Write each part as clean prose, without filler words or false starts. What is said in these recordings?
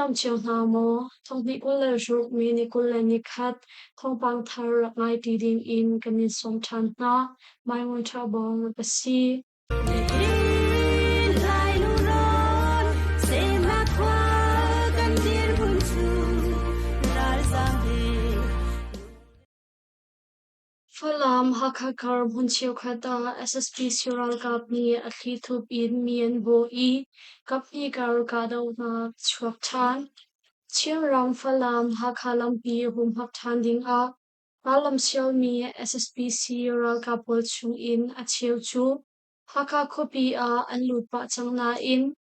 dam cio hna maw? Thonghnih 26 mi ni 21 thawngpang thar rak ngai ti ding in kan in sawm ṭhan hna. Mai Ngun Ṭha Bawng ka si. Falam Hakha kar hmun cheukhat ah SSPC ralkap nih a thlithup in mi an bawh i kaphnih kar kahdohnak a chuak ṭhan. Chinram Falam Hakha lampi humhak ṭhan dingah rallam sialmi SSPC ralkap pawl chungin a cheu cu Hakha khuapi ah an lut pah cang nain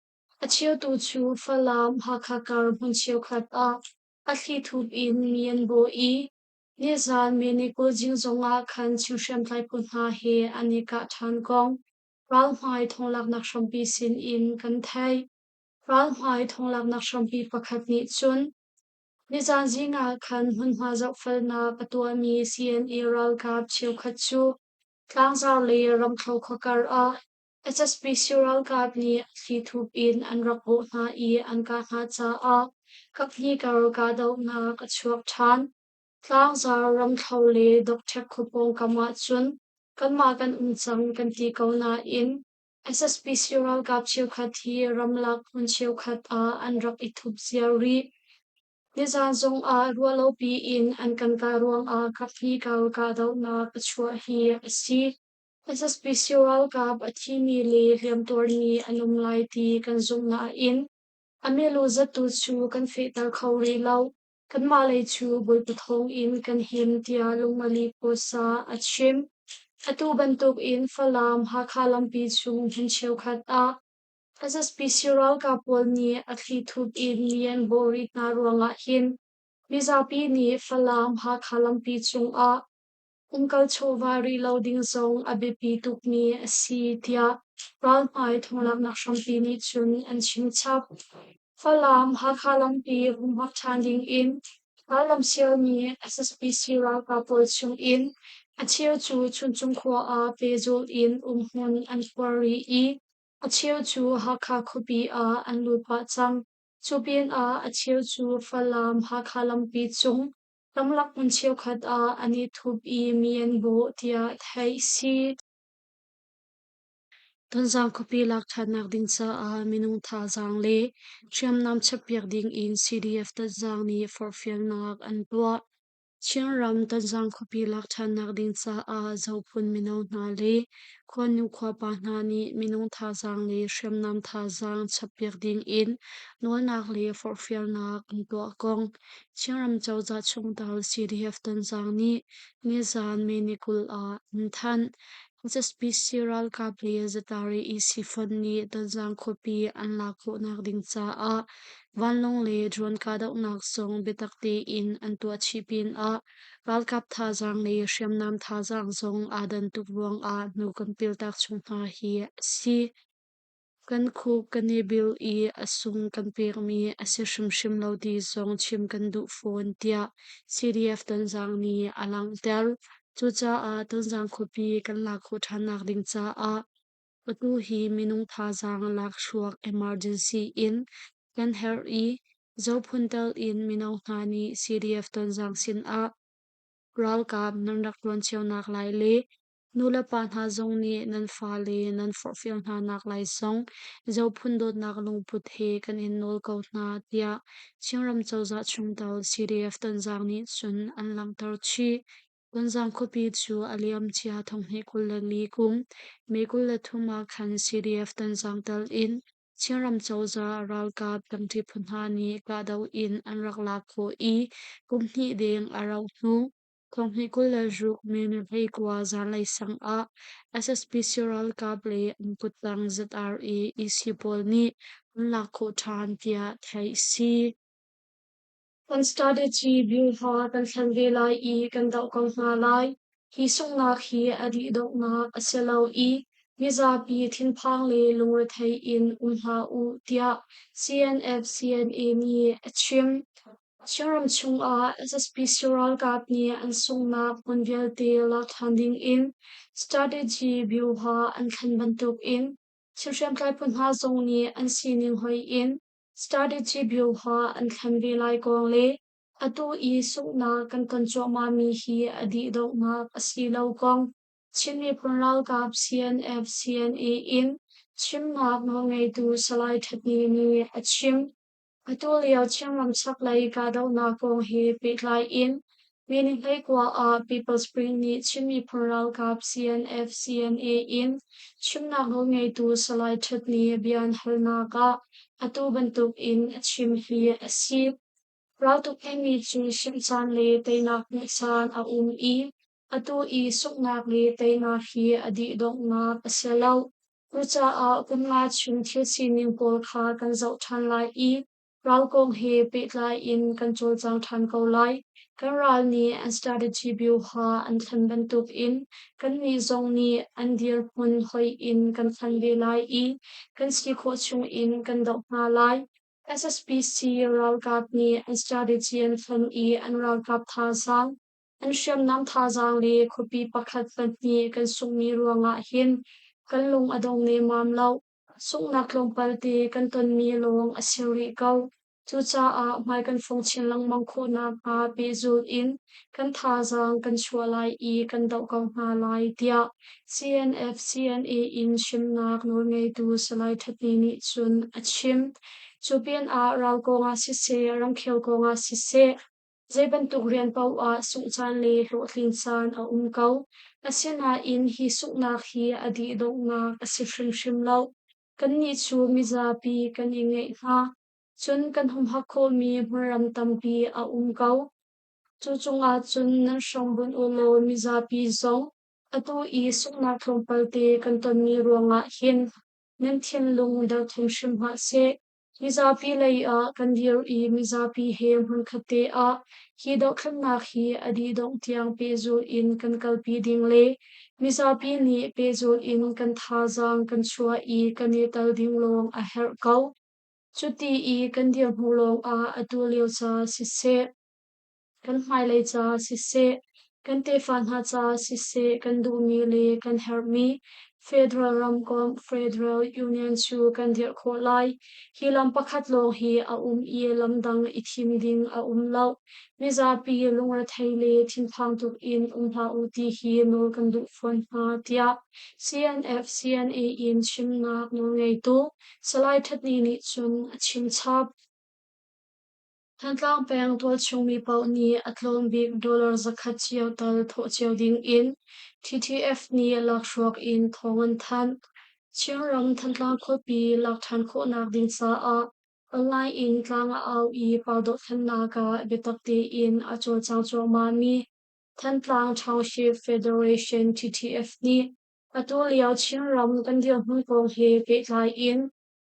a cheu tu cu Falam Hakha kar hmun cheukhat ah a thlithup in mi an bawh i Nizaan mi 20 zing zongah khan Chin hriamtlai phu hna he an i kah ṭhan kong ralhmai thonglaknak hrampi sin in kan theih. Ralhmai thonglaknak hrampi pakhat nih cun nizaan zing ah khan hmunhma zohfelnak a tuahmi CNA ralkap cheukhat cu Tlangzar le Ramthlo khua kar ah SSPC ralkap nih a thlithup in an rak bawh hna i an kah hna caah kaphnih kar kahdohnak a chuak ṭhan. Tlangzar, Ramthlo le Dokṭhek khua pawngkam ahcun kanmah kan um cang kan ti ko nain SSPC ralkap cheukhat hi ramlak hmun cheukhat ah an rak i thup ziar rih. Nizaan zongah ruahlopi in an kan kah ruangah kaphnih kar kahdohnak a chuah hi a si. SSPC ralkap a thimi le hliamtuarmi an um lai ti kan zumh nain a milu zattu cu kan fehter kho rih lo. Kanmah lei cu Bawipa thawng in kan him tiah Lungmali Puasa a chim. Atu bantuk in Falam Hakha lampi chung hmun cheukhat ah SSPC ralkap pawl nih a thlithup in mi an bawh rih hna ruangah hin mizapi nih Falam Hakha lampi cungah Umkal chawva rih lo ding zong a biapi tukmi a si tiah ralhmai thonglaknak hrampi nih cun an chimchap. Falam Hakha lampi humhak ṭhan ding in rallam sialmi SSPC ralkap pawl chung in a cheu cu Chuncung khua ah pehzulh in umhmun an khuar rih i a cheu cu Hakha khuapi ah an lut pah cang. Cu pinah a cheu cu Falam Hakha lampi cung Ramlak hmun cheukhat ah an i thup i mi an bawh tiah theih si. Tonzang khuapi lak ṭhannak ding caah minung thazaang le hriamnam chappiak ding in CDF Tonzang nih forhfialnak an tuah. Chinram Tonzang khuapi lak ṭhannak ding caah Zophun mino hna le khuanu khuapa hna nih minung thazaang le hriamnam thazaang chappiak ding in nawlnak le forhfialnak an tuah kong Chinram cozah chungtel CDF Tonzang nih nizaan May ni 20 ah an thanh. SSPC ralkap le Zatari EC Fund nih Tonzang khuapi an lak khawhnak ding caah vanlawng le drone kahdohnak zong biatak tein an tuah chih pinah ralkap thazaang le hriamnam thazaang zong aa dan tuk ruangah hnu kan piltak chung hna hi a si. Kan khuk kan i bil i a sung kan pekmi a si hrimhrim lo ti zong chim kan duh fawn, tiah CDF Tonzang nih a langhter. Cucaah Tonzang khuapi kan lak khawh ṭhannak ding caah atu hi minung thazaang lakhruak emergency in kan herh i Zophun tel in mino hna nih CDF Tonzang sinah ralkap nan rak ṭuan cionak lai le Nulepa hna zong nih nan fale nan forhfial hna naklai zong Zophun dawtnak lungput he kan in nawl ko hna, tiah Chinram cozah chungtel CDF Tonzang nih cun an langhter chih. Tonzang khuapi cu a liamcia thonghnih 24 kum May 23 ah khan CDF Tonzang tel in Chinram cozah ralkap ṭangṭi phu hna nih kahdoh in an rak lak khawh i kum hnih deng a rauh hnu Thonghnih 26 May ni 19 zanlei sang ah SSPC ralkap le an kuttang ZRA EC pawl nih an lak khawh ṭhan tiah theih a si. Kan strategy biuhla kan thlen ve lai i kan doh ko hna lai. Hi sunghnak hi a dih donghnak a si lo i mizapi thinphang le lungrethei in um hlah u tiah CNF-CNA nih a chim. Chinram chungah SSPC ralkap nih an sunghnak hmun vialte lak ṭhan dingin strategy biuha an thlen bantukin Chin hriamtlai phu hna zong nih an sining hoih in. Strategy Bureau an thlen ve lai kong le atu i sunghnak kan ton cuahmahmi hi a dih donghnak a si lo kong Chin Miphun Ralkap CNF CNA in chimnak nawlngeitu Salai Ṭhatni nih a chim. Atu lio Chinram chaklei kahdohnak kong he pehtlai in May ni 19 ah People's Spring nih Chin Miphun Ralkap CNF CNA in chimnak nawlngeitu Salai Ṭhatni bia an halnak ah atu bantuk in a chim hi a si. Raltuk timi cu simh caan le teinak hmuh caan a um i atu i sunghnak le teinak hi a dih donghnak a si lo. Cucaah kum nga chung thil sining pawl kha kan zoh ṭhan lai i ral kong he pehtlai in kan cawlcang ṭhan ko lai. Kan ral nih an strategy biuha an thlen bantukin kannih zong nih an dirhmun hoih in kan thlen ve lai i kan si khawh chungin kan doh hna lai. SSPC ralkap nih an strategy an thlen i an ralkap thazaang, an hriamnam thazaang le khuapi pakhat pahnih kan sunghmi ruangah hin kan lung a dong nemmam lo. Sunghnak tlawmpal te kan tonmi lawng a si rih ko. Cucaah hmai kan fong chin lengmang khawh nakhnga pehzulh in kan thazaang kan chuah lai i kan doh ko hna lai, tiah CNF-CNA in chimnak nawlngeitu Salai Ṭhatni nih cun a chim. Cu pinah ral kongah siseh, ramkhel kongah siseh, zei bantuk rian paoh ah sungh caan le hlawhtlin caan a um ko. Asinain hi sunghnak hi a dih donghnak a si hrimhrim lo. Kannih cu mizapi kan i ngeih hna. Cun kan humhak khawhmi hmunram tampi a um ko. Cu cungah cun nan hram bunh u law mizapi zong atu i sunghnak tlawmpal te kan tonmi ruangah hin nan thinlung derthawm hrim hlah seh. Mizapi lei ah kan dir i mizapi he hmunkhat te ah hi dohthlennak hi a dih dongh tiang pehzulh in kan kalpi ding le mizapi nih pehzulh in kan thazaang kan chuah i kan i tel ding lawng a herh ko. Cuti i kan dir hnu lawngah atu lio ca siseh, kan hmailei ca siseh, kan tefa hna ca siseh kan duhmi le kan herhmi Federal ramkomh Federal Union cu kan dirh khawh lai. Hi lam pakhat lawng hi a um i lam dang i thim ding a um lo. Mizapi lungrethei le thinphang tuk in um hlah u ti hi nawl kan duh fawn hna, tiah CNF CNA in chimnak nawlngeitu Salai Ṭhatni nih cun a chim chap. Thantlang peng tualchung mi paoh nih a tlawm bik dollar 100 cio tal thawh cio ding in TTF nih lakhruak in thawng an thanh. Chinram Thantlang khuapi lak ṭhan khawhnak ding caah online in tlang a au i pau dohthlennak ah biatak tein a cawlcang cuahmahmi Thantlang Township Federation TTF nih Atu lio Chinram kan dirhmun kong he pehtlai in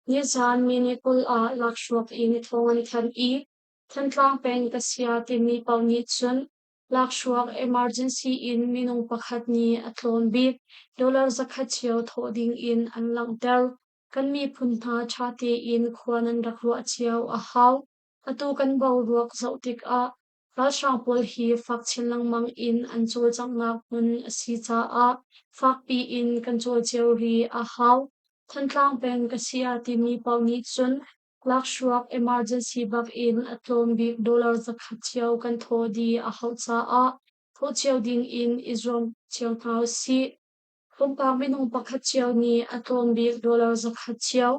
nizaan minute 20 ah lakhruak in thawng an thanh i Thantlang peng ka sia timi paoh nih cun lakhruak emergency in minung pakhat nih a tlawn bik dollar 100 cio thawh ding in an langhter. Kan miphun hna ṭha tein khua nan rak ruah cio a hau. Atu kan boruak zoh tikah Ralhrang pawl hi fak chin lengmang in an cawlcanghnak hmun a si caah fakpi in kan cawl cio rih a hau. Thantlang peng ka si ah timi paoh nih cun lakhruak emergency bak in a tlawm bik dollar 100 cio kan thawh dih a hauh caah thawh cio ding in i zuam cio hna usih. Pumpak minung pakhat cio nih a tlawm bik dollar 100 cio,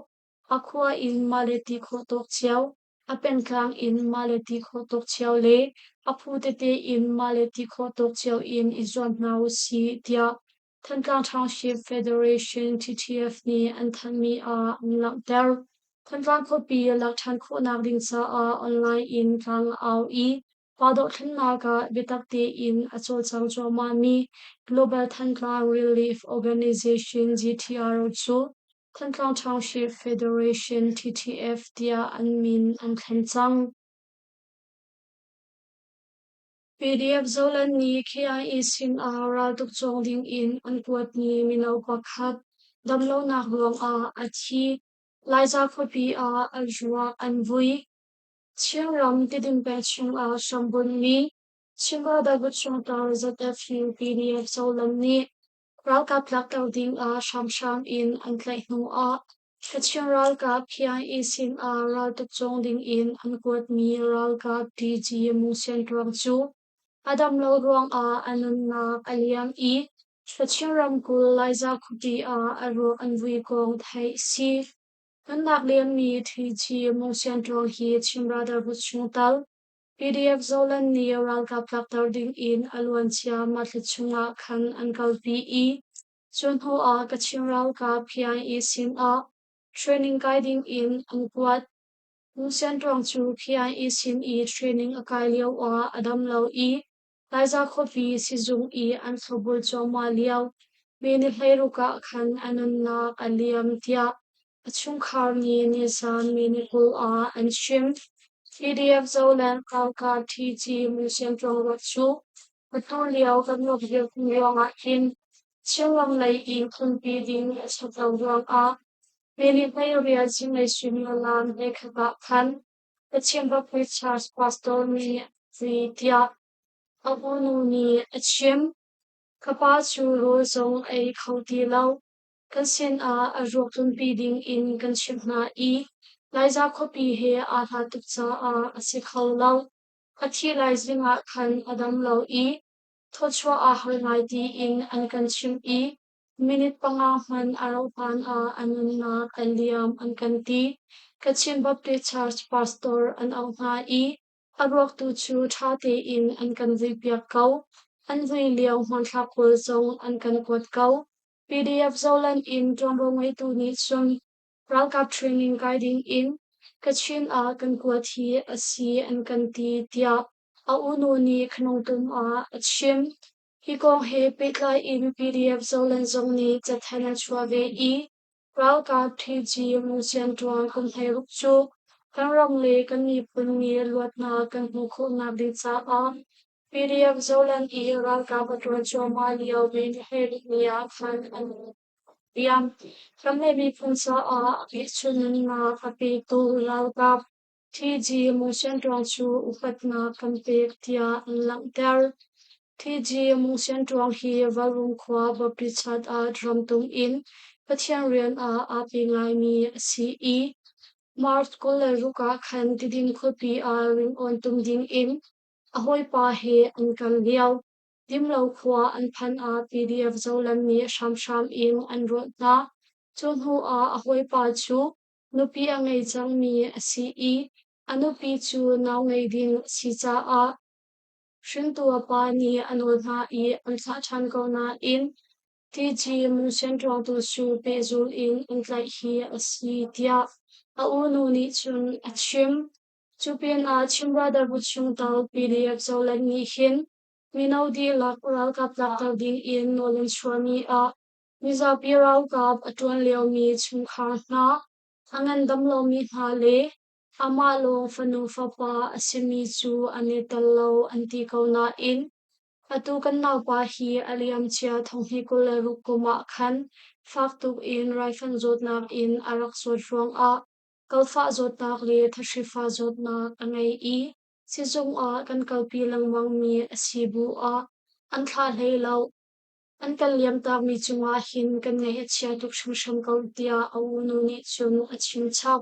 a khua in mah le ti khawh tawk cio, A pengtlang in mah le ti khawh tawk cio le a phu tete in mah le ti khawh tawk cio in i zuam hna usih, tiah Thantlang Township Federation TTF nih an thanhmi ah an langhter. Thantlang khuapi lak ṭhan khawhnak ding caah online in tlang a au i pa dohthlennak ah biatak tein a cawlcang cuahmahmi Global Thantlang Relief Organization GTRO cu Thantlang Township Federation TTF tiah an min an thlen cang. PDF Zoland nih KIA sinah raltuk cawng dingin an kuatmi mino pakhat damlonak ruangah a thi. Laiza khuapi ah an ruak an vui. Chinram Tidim peng chungah hrambunhmi Chinra David chungtel ZFU PDF Zoland nih Ralkap tlakter dingah hramhram in an tlaih hnuah Kachin ralkap KIA sinah raltuk cawng dingin an kuatmi ralkap DG Mungsian Tluang cu a dam lo ruangah a nunnak a liam i Kachin ramkulh Laiza khuapi ah a ruak an vui kong theih a si. Nunnak liammi TG Mungsian Tluang hi Chin Brotherhood chungtel PDF Zoland nih ralkap tlakter dingin a luancia mah thla chungah khan an kalpi i cu hnuah Kachin ralkap KIA sinah training kai dingin an kuat. Mungsian Tluang cu KIA sin i training a kai lioah a dam lo i Laiza khuapi sizung i an thlopbul cuahmah lio May ni 16 ah khan a nunnak a liam tiah a chungkhar nih nizan May ni 20 ah an chim. PDF Zoland ralkap TG Mungsian Tluang ruat cu atu lio kan rak dirhmun ruangah hin Chinram lei i tlunpi ding a ṭhat lo ruangah May ni 18 zinglei suimilam 11 ah khan Kachin Baptist Church pastor nih a vui tiah a unu nih a chim. Ka pa cu rawl zong a ei kho ti lo. Kan sinah a ruak tlunpi dingin kan chimh hna i Laiza khuapi he aa hlat tuk caah a si kho lo. A thih lai zing ah khan a dam lo i thawchuah aa har ngai tiin an kan chimh i minute 5 hmanh a rauh hlan ah a nunnak a liam an kan ti. Kachin Baptist Church pastor an auh hna i a ruak tu cu ṭha tein an kan vuipiak ko. An vui lio hmanthlak pawl zong an kan kuat ko. PDF Zoland in ṭuanvo ngeitu nih cun ralkap training kai ding in Kachin ah kan kuat hi a si an kan ti tiah a unu nih Khanungtum ah a chim. Hi kong he pehtlai in PDF Zoland zong nih cathanh a chuah ve i ralkap TG Mungsian ṭuan kum 16 cu kan ram le kan miphun nih luatnak kan hmuh khawhnak ding caah PDF Zoland i ralkap a ṭuan cuahmah lio mi ni ah khan an liam. Ram le miphun caah a pekchun nunnak a petu ralkap TG Mungsian Ṭuang cu upatnak kan pek tiah an langhter. TG Mungsian Ṭuang hi Valrung khua Baptist Church ah drum tum in Pathian rian ah aa pe ngaimi a si i March 26 ah khan Tidim khuapi ah ringawn tum dingin a hawipa he an kal lio. Dimlo khua an phanh ah PDF Zoland nih hramhram in an rawnh hna. Cu hnu ah a hawipa cu nupi a ngei cangmi a si i a nupi cu nau ngei ding a si caah hringtu a pa nih a nawl hna i an thlah ṭhan ko nain TG Mungsian ṭuangtu cu pehzul in an tlaih hi a si tiah a unu nih cun a chim. Cu pinah Chin Brotherhood chungtel PDF Zoland nih hin mino dihlak ralkap tlakter ding in nawl an chuahmi ah mizapi ralkap a ṭuan liomi chungkhar hna, a ngandam lomi hna le amah lawng fanu fapa a simi cu an i tel lo an ti ko nain atu kan naupa hi a liamcia 2026 kum ah khan fak tuk in raifanh zawtnak in a rak zawt ruangah kalfah zawtnak le thahri-fa zawtnak a ngei i sizung ah kan kalpi lengmangmi a si bu ah an thlah hlei lo. An kan liamtakmi cungah hin kan ngaih a chia tuk hringhran ko tiah a unu nih cun a chim chap.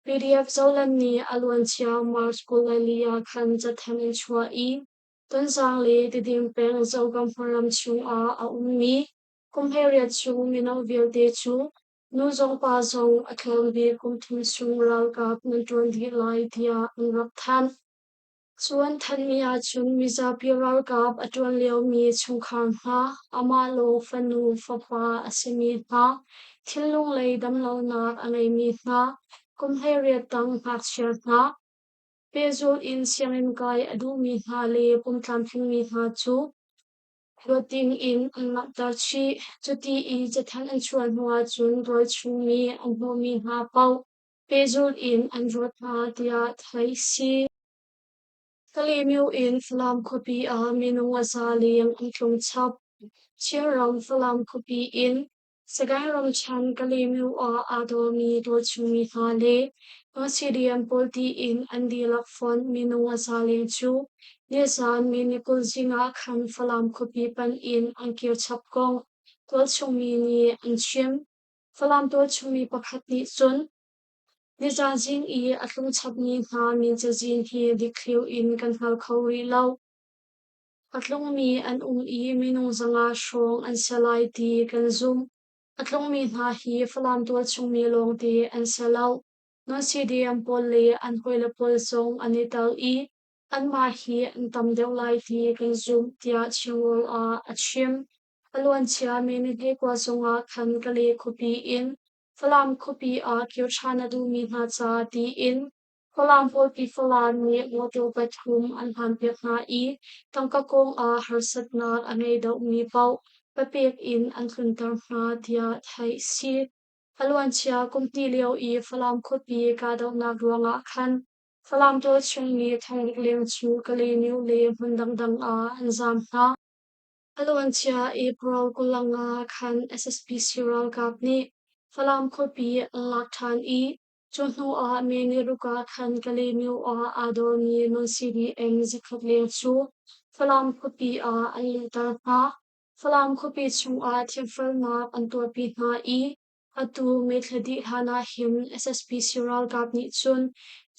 PDF Zoland nih a luancia March 24 ah khan cathanh an chuah i Tonzang le Tidim peng Zogam hmunram chungah a ummi kum 18 chung mino vialte cu nu zong pa zong a tlawm bik kum thum chung ralkap nan ṭuan dih lai tiah an rak thanh. Cu an thanhmi ahcun mizapi ralkap a ṭuan liomi chungkhar hna, amah lawng fanu fapa a simi hna, thinlung lei damlonak a ngeimi hna, kum 18 tang ngakchia hna, pehzulh in sianginn kai a duhmi hna le pumtlamtlingmi hna cu luat dingin an langhter chih. Cuti i cathanh an chuah hnu ahcun tualchung mi an hmuhmi hna paoh pehzulh in an ruat hna tiah theih si. Kalaymyo in Falam khuapi ah minung a za leng an tlung chap. Chinram Falam khuapi in Sagaing ramṭhen Kalaymyo ah aa dawmi tualchungmi hna le CDM pawl tiin an dihlak fonh minung a za leng cu nizaan May ni 20 zing ah khan Falam khuapi panh in an kir chap kong tualchungmi nih an chim. Falam tualchungmi pakhat nih cun nizaan zing i a tlung chapmi hna min cazin hi dikthliu in kan hngal kho rih lo. A tlungmi an um i minung 500 hrawng an si lai ti kan zumh. A tlungmi hna hi Falam tualchungmi lawngte an si lo. Non-CDM pawl le an hawile pawl zong an i tel i anmah hi an tam deuh lai ti kan zumh tiah Chinrawl ah a chim. A luancia May ni 29 zongah khan Kale khuapi in Falam khuapi ah kir ṭhan a duhmi hna ca tiin Falam pawlpi Falam nih mawṭaw pathum an hlanpiak hna i tangka kong ah harsatnak a ngei deuhmi paoh papek in an tlunter hna tiah theih si. A luancia kum hnih lio i Falam khuapi kahdohnak ruangah khan Falam tualchung mi thongruk leng cu Kalaymyo le hmun dangdang ah an zaam hna. A luancia April 25 khan SSPC ralkap nih Falam khuapi an lak ṭhan i cu hnu ah May ni ruk ah khan Kalaymyo ah aa dormi non-CDM zakhat leng cu Falam khuapi ah an luhter hna. Falam khuapi chungah thiamfelnak an tuahpi hna i atu May thla dih hlan ah hin SSPC ralkap nih cun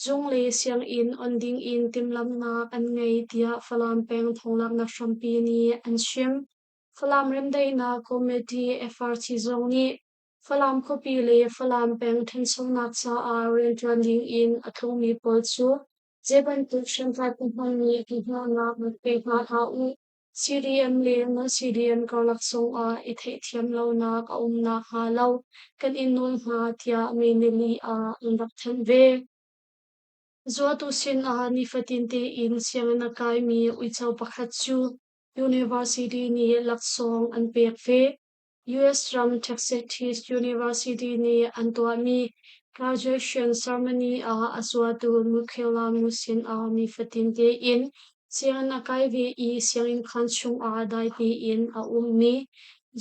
zung le sianginn on dingin timhlamhnak an ngei tiah Falam peng thonglaknak hrampi nih an chim. Falam Remdaihnak Committee FRC zong nih Falam khuapi le Falam peng ṭhanchonak caah rianṭuan dingin a tlungmi pawl cu zei bantuk hriamtlai phu hmanh nih hnahnawhnak rak pe hna hlah u. CDM le non-CDM karlak zongah i theihthiam lonak a um nakhnga lo kan in nawl hna tiah May nili ah an rak thanh ve. Zuatu sinah nifatin tein sianginn a kaimi uico pakhat cu university nih laksawng an pek ve. US ram Texas University nih an tuahmi graduation ceremony ah a zuatu Michaela Musin ah nifatin tein sianginn a kai ve i sianginn khaan chungah dai tein a ummi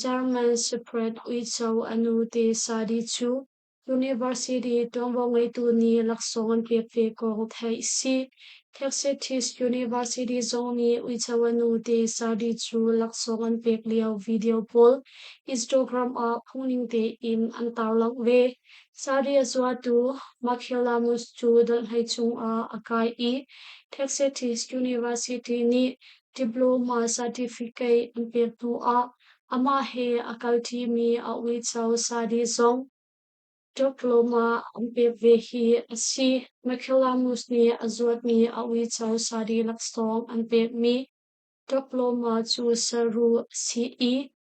German Shepherd uico a nute Sadi cu University ṭuanvo ngeitu nih laksawng an pek ve kong theih si. Texas University zong nih uico a nute Sadi cu laksawng an pek lio video pawl Instagram ah phungning tein an tarlangh ve. Sadi a zuatu Makhilamus cu donhhlei cungah a kai i Texas University nih diploma certificate an pek hnuah amah he a kalṭimi a uico Sadi zong diploma an pek ve hi a si. Makhilamus nih a zuatmi a uico Sadi laksawng an pekmi diploma cu saruh a si i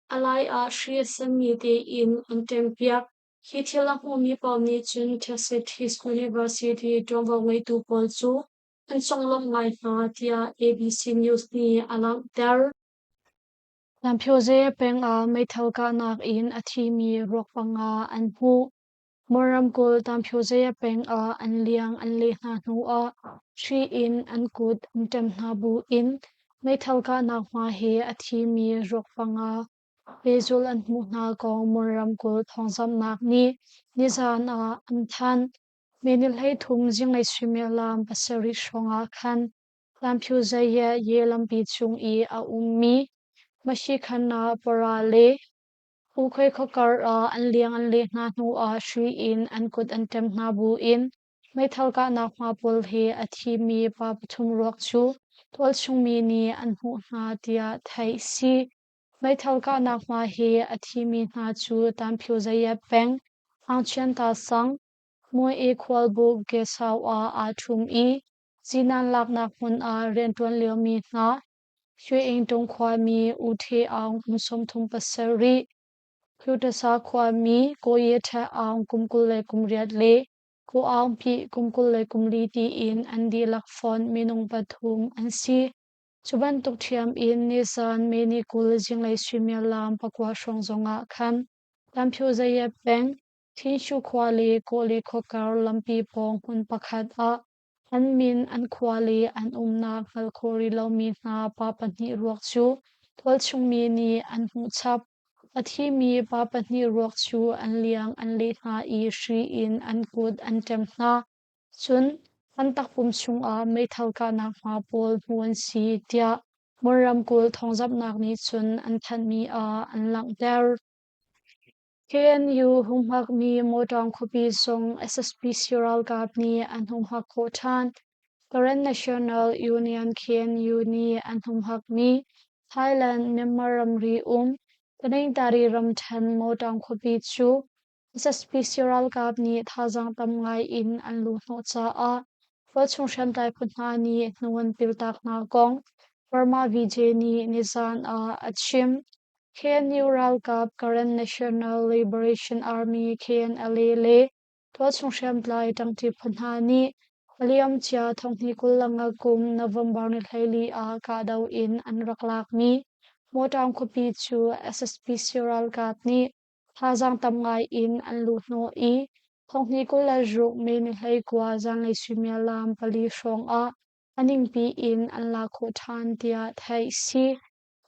a lai ah hri a senmi tein an ṭempiak. Hi thil a hmumi paoh nih cun Texas University ṭuanvo ngeitu pawl cu an conglawmh ngai hna tiah ABC News nih a langhter. Lamphioze peng ah meithal kahnak in a thimi ruak panga an hmuh. Mon ramkulh Tamphioze peng ah an liang an leh hna hnuah hri in an kut an ṭem hna buin meithal kahnak hma he a thimi ruak panga pehzulh an hmuh hna kong Mon ramkulh thawngzamhnak nih nizaan ah an thanh. May ni 13 zinglei suimilam 7 hrawng ah khan Lamphioze Ye lampi chung i a ummi Mashikhana Para le Ukhoi khuakar ah an liang an leh hna hnuah hri in an kut an ṭem hna buin meithal kahnak hma pawl he a thimi pa pathum ruak cu tualchungmi nih an hmuh hna tiah theih si. Meithal kahnak hma he a thimi hna cu Tanphyozayat peng, Aungchianta sang, Muai khualbuk Gesau ah aa ṭhum i zinan laknak hmun ah rianṭuan liomi hna Hsueingtung khuami U Htwe Aung kum 37, Hluttasa khuami Ko Ye Htwe Aung kum 28 le Ko Aung Pyi kum 24 tiin an dihlak fonh minung pathum an si. Cu bantuk ṭhiam in nizan May ni 20 zinglei suimilam 9 hrawng zongah khan Lamphyo-Zayat peng Thinshu khua le Kawle khuakar lampi pawng hmun pakhat ah an min, an khua le an umnak hngalh khawh rih lomi hna pa pahnih ruak cu tualchungmi nih an hmuh chap. A thimi pa pahnih ruak cu an liang an leh hna i hri in an kut an ṭem hna. Cun an takpum chungah meithal kahnak hma pawl hmuh an si, tiah Mon ramkulh thawngzamhnak nih cun an thanhmi ah an langhter. KNU humhakmi Mawṭawng khuapi zong SSPC ralkap nih an humhak khawh ṭhan. Karen National Union KNU nih an humhakmi Thailand Myanmar ramri um Taningtari ramṭhen Mawṭawng khuapi cu SSPC ralkap nih thazaang tam ngai in an luhhnawh caah tualchung hriamtlai phu hna nih hnu an piltak hna kong Burma VJ nih nizaan ah a chim. KNU ralkap Karen National Liberation Army KNLA le tualchung hriamtlai ṭangṭi phu hna nih a liamcia thonghnih 25 kum November ni 14 ah kahdoh in an rak lakmi Mawṭaung khuapi cu SSPC ralkap nih thazaang tam ngai in an luhhnawh i thonghnih 26 May ni 19 zanlei suimilam pali hrawng ah a ningpi in an lak khawh ṭhan tiah theih si.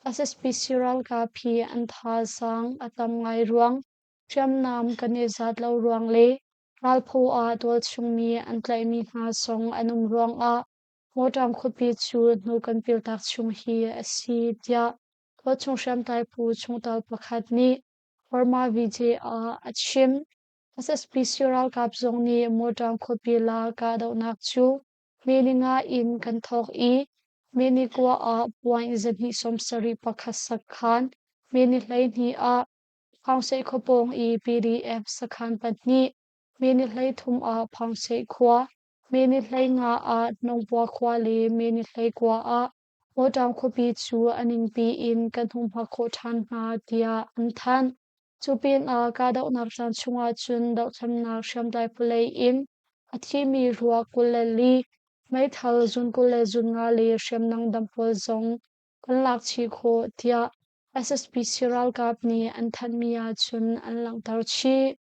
SSPC ralkap hi an thazaang a tam ngai ruang, hriamnam kan i zat lo ruang le ralphaw ah tualchungmi an tlaihmi hna zong an um ruangah Mawṭaang khuapi cu hnu kan piltak chung hi a si, tiah tualchung hriamtlai phu chungtel pakhat nih Burma VJ ah a chim. SSPC ralkap zong nih Mawṭaang khuapi la kahdohnak cu May ni nga in kan thawk i May ni kua ah point 271 sakhan, May ni 12 ah Phangseh khua pawng i PDF sakhan pahnih, May ni 13 ah Phangseh khua, May ni 15 ah Nongpua khua le May ni 19 ah Mawṭaang khuapi cu a ningpi in kan humhak khawh ṭhan hna, tiah an thanh. Cu pinah kahdohnak caan chungah cun dohthlennak hriamtlai phu lei in a thimi ruak 24, meithal zun 25 le hriamnam dang pawl zong kan lak chih khawh, tiah SSPC ralkap nih an thanhmi ahcun an langhter chih.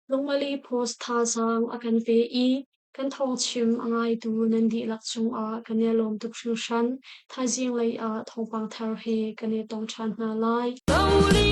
Lungmali Post thazaang a kan pe i kan thawngchim a ngaitu nan dihlak cungah kan i lawm tuk hringhran. Thaizing lei ah thawngpang thar he kan i tong ṭhan hna lai.